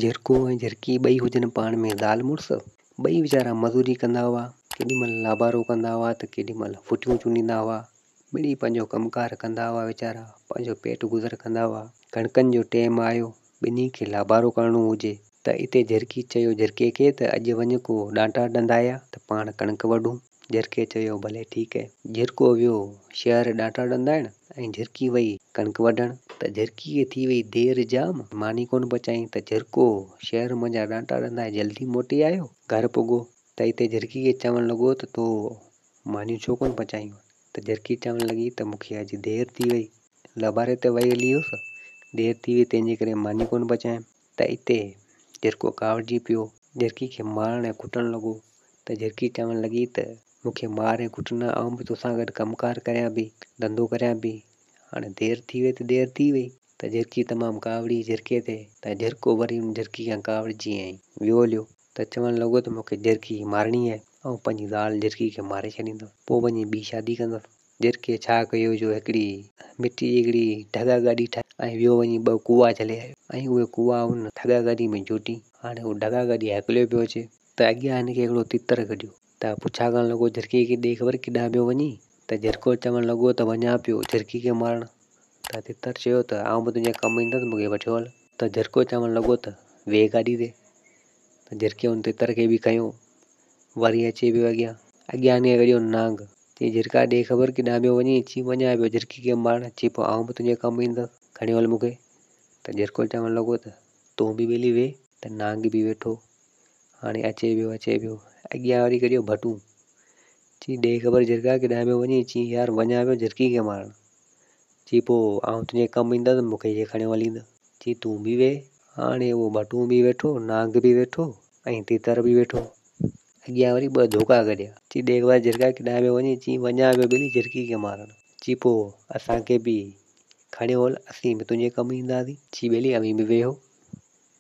جهرڪو ۽ جهرڪي ٻئي هجن پاڻ ۾ زال مڙس. ٻئي ويچارا مزوري ڪندا هئا. ڪيڏي مهل لابارو ڪندا هئا ته ڪيڏي مهل ڦٽيون چونڊيندا هئا. مڙئي پنهنجو ڪم ڪار ڪندا هئا ويچارا پنهنجو پيٽ گذر ڪندا هئا. ڪڻڪن جو ٽيم آيو ٻنهي کي لابارو ڪرڻو هجي ته اتي جهرڪي چيو جهرڪي کي ته اڄ وڃ ڪو ڏانٽا ڏندايا ته پاڻ ڪڻڪ وڍون. جهرڪي چيو ڀلي ٺيڪ اهي. جهرڪو ويو شهر ڏانٽا ڏندائڻ ۽ جهرڪي وئي ڪڻڪ وڍڻ ته جهرڪي کي ٿي وئي دير جام ماني ڪونه پچائين ته جهرڪو شهر منجهان ڏانٽا ڏندائي جلدي موٽي آيو گهر پڳو ته اتي جهرڪي کي چوڻ لڳو ته تو مانيون ڇو ڪونه پچايون ته جهرڪي چوڻ لڳي ته مون کي اڄ دير ٿي وئي لاباري تي وئي هلي هيس دير ٿي وئي تنهن جي ڪري ماني ڪونه پچايم ته اتي جهرڪو ڪاوڙجي پيو جهرڪي کي مارڻ ۽ ڪٽڻ لڳو ته جهرڪي چوڻ لڳي ته مون کي مار ۽ ڪٽ نه آئون به توسان گڏ ڪم ڪار ڪريان پئي ڌنڌو ڪريان پئي هاڻي دير ٿي وئي ته دير ٿي وئي ته جهرڪي تمام ڪاوڙي جهرڪي تي ته جهرڪو وري ان جهرڪي کان ڪاوڙجي ۽ ويو هليو ته چوڻ لڳو ته مون کي جهرڪي مارڻي آهي آئون پنهنجي زال جهرڪي کي ماري ڇڏيندس پوء وڃي ٻي شادي ڪندس. جهرڪي ڇا ڪيو جو هڪڙي مٽي جي هڪڙي ڍڳا گاڏي ٺاهي ۽ ويو وڃي ٻه ڪوئا جهلي آيو ۽ اهي ڪوئا ان ڍڳا گاڏي ۾ جوٽي هاڻي اهو ڍڳا گاڏي هڪليو پيو اچي ته اڳيان هن کي هڪڙو تتر گڏيو ته پڇا ڪرڻ لڳو جهرڪي کي ڏي خبر ڪيڏانهن پيو وڃين؟ ته جهرڪو چوڻ لڳو ته وڃان پيو جهرڪي کي مارڻ. ته تتر چيو ته آئون به تنهنجي ڪم ايندس مون کي وٺيو هل. ته جهرڪو چوڻ لڳو ته ويهه گاڏي تي. ته جهرڪي ان تتر کي به کنيو. وري اچي پيو اڳيان. اڳيان نيئي گڏيو نانگ. چي جهرڪا ڏي خبر ڪيڏانهن پيو وڃين؟ چي وڃان پيو جهرڪي کي مارڻ. چي پوء آئون به تنهنجي ڪم ايندس کڻيو هل مون کي. ته جهرڪو چوڻ لڳو ته تون به ٻيلي ويهه. ته نانگ به ويٺو. هاڻي اچي پيو اچي پيو. اڳيان وري گڏيو ڀٽون. چي ڏي خبر جهرڪا ڪيڏانهن پيو وڃين؟ چي يار وڃان پيو جهرڪي کي مارڻ. چي پوء آئون تنهنجي ڪم ايندس مون کي هيء کڻيو هليندس. چي تون به ويهه. هاڻي اهو ڀٽون به ويٺو، نانگ به ويٺو ۽ تيتر به ويٺو. اڳيان وري ٻه ڌوڪا گڏيا. چي ڏي خبر جهرڪا ڪيڏانهن پيو وڃين؟ چي وڃان پيو ٻيلي جهرڪي کي مارڻ. چي پوء اسان کي به کڻيو هل اسين به تنهنجي ڪم اينداسين. چي ٻيلي اوهين به ويهو.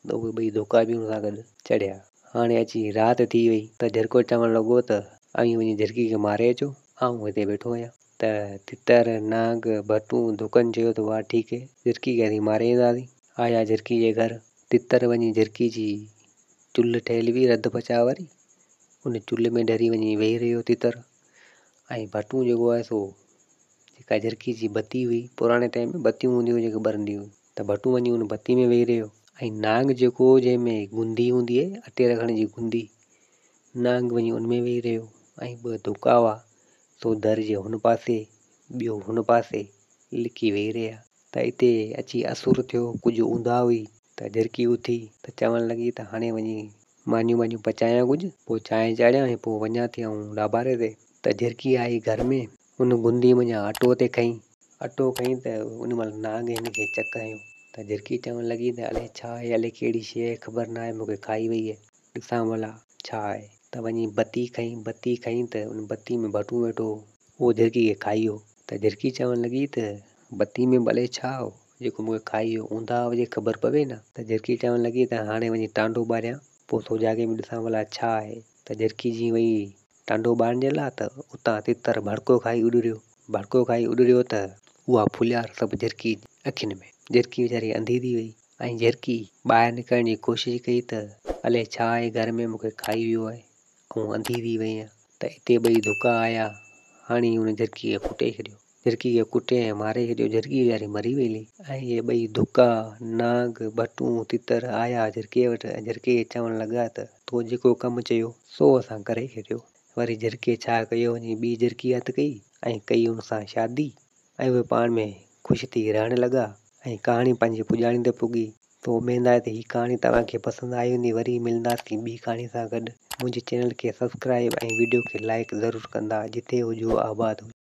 ته اهي ٻئي ڌوڪا به ان سان گڏ چڙهيا. هاڻي اچي رات ٿي وئي ته جهرڪو چوڻ لڳو ته اوهين وڃي جهرڪي کي ماري اچو، آئون هتي ويٺو آهيان. ته تتر، نانگ، ڀٽون، ڌوڪن چيو ته واهه ٺيڪ هي، جهرڪي کي اسين ماري اينداسين. آيا جهرڪي جي گهر. تتر وڃي جهرڪي جي چلهه ٺهيل هئي رڌ پچاء واري، ان چلهه ۾ ڍري وڃي ويهي رهيو تتر ۽ ڀٽون جيڪو آهي سو جيڪا جهرڪي جي بتي هئي، پراڻي ٽائيم ۾ بتيون هونديون هيون جيڪي ٻرنديون هيون. ته ڀٽون وڃي ان بتي ۾ ويهي رهيو ۽ نانگ جيڪو هو جنهن ۾ گندي هوندي آهي اٽي رکڻ جي گندي نانگ وڃي ان ۾ ويهي رهيو ۽ ٻه ڌڪا هئا سو در جي هن پاسي ٻيو هن پاسي لڪي ويهي رهيا ته اتي اچي اسر ٿيو ڪجهه اونداهه هئي ته جهرڪي اٿي ته چوڻ لڳي ته هاڻي وڃي مانيون ٻانيون پچايان ڪجهه پوء چانهه چاڙهيان ۽ پوء وڃان ٿي آئون لاباري تي ته جهرڪي آئي گهر ۾ ان گندي منجهان اٽو تي کنئي اٽو کنئي ته ان مهل نانگ هن کي چڪ هنيو ته جهرڪي چوڻ لڳي ته الائي ڇا آهي الائي ڪهڙي شيء آهي خبر ناهي مون کي کائي وئي آهي ڏسان ڀلا ڇا آهي ته وڃي بتي کنئي بتي کنئي ته ان بتي ۾ ڀٽون ويٺو هو اهو جهرڪي کي کائي ويو ته جهرڪي چوڻ لڳي ته بتي ۾ به الائي ڇا هو جيڪو مون کي کائي ويو اونداهه هجي خبر پوي نه ته جهرڪي چوڻ لڳي ته هاڻي وڃي ٽانڊو ٻاريان پوء سوجاڳي ۾ ڏسان ڀلا ڇا آهي ته جهرڪي جيئن وئي ٽانڊو ٻارڻ جي لاء ته اتان تتر ڀڙڪو کائي اڏريو. ڀڙڪو کائي اڏريو ته اها ڦليار سڀ جهرڪي جي اکين ۾. جهرڪي ويچاري انڌي ٿي وئي ۽ جهرڪي ٻاهر نڪرڻ جي ڪوشش ڪئي ته الائي ڇا آهي گهر ۾ مون کي کائي ويو آهي آئون انڌي ٿي وئي آهيان ته اتي ٻئي ڌڪا آيا هڻي ان جهرڪي کي ڪٽي ڇڏيو. جهرڪي کي ڪٽي ۽ ماري ڇڏيو. جهرڪي ويچاري مري وئي هلي ۽ اهي ٻئي ڌڪا، نانگ، ڀٽون، تتر آيا جهرڪي وٽ ۽ جهرڪي کي چوڻ لڳا ته تو جيڪو ڪم چيو سو اسان ڪري ڇڏيو. وري جهرڪي ڇا ڪيو وڃي ٻي جهرڪي هٿ ڪئي ۽ ڪئي ان سان شادي ۽ اهي پاڻ ۾ خوش ٿي رهڻ لڳا ۽ ڪهاڻي پنهنجي پڄاڻي تي پڳي. ته اميد آهي ته هي ڪهاڻي توهان کي پسند آئي هوندي وري ملنداسين ٻي ڪهاڻي سان گڏ منهنجي چينل کي سبسڪرائب ۽ وڊيو کي لائيڪ ضرور ڪندا جتي هجو آباد هجو.